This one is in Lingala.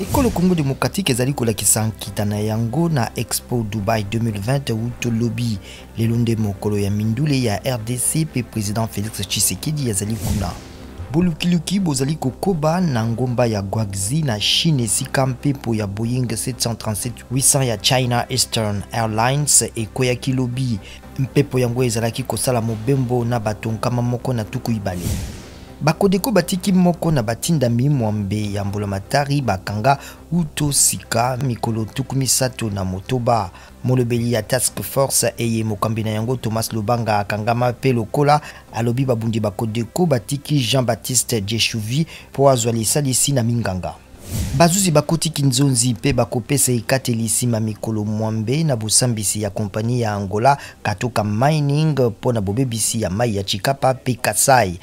Ekolo Congo democratique ezali kolakisa nkita na yango na Expo Dubai 2020 wuto lobi. Lelo nde mokolo ya mindule ya RDC mpe president Felix Tshisekedi azali kuna. Bolukiluki bozali kokoba na ngomba ya Guangxi na Chine esika mpepo ya Boeing 737-800 ya China Eastern Airlines ekweyaki lobi. Mpepo yango ezalaki kosala mobembo na bato 120. Bakodeko batiki moko na batindami mwambe ya mbulamatari bakanga uto sika mikolo 36. Molobeli ya Task Force eye mokambi na yango Thomas Lubanga akangama mpe lokola alobi babundi ba Codeco batiki Jean-Baptiste Djechouvi mpo azwa lisalisi na minganga. Bazuzi bakoti kinzonzi mpe bakopesa ekateli nsima mikolo mwambe na bosambisi ya kompani ya Angola Katoka Mining mpo na bobebisi ya mayi ya Tshikapa mpe Kasai.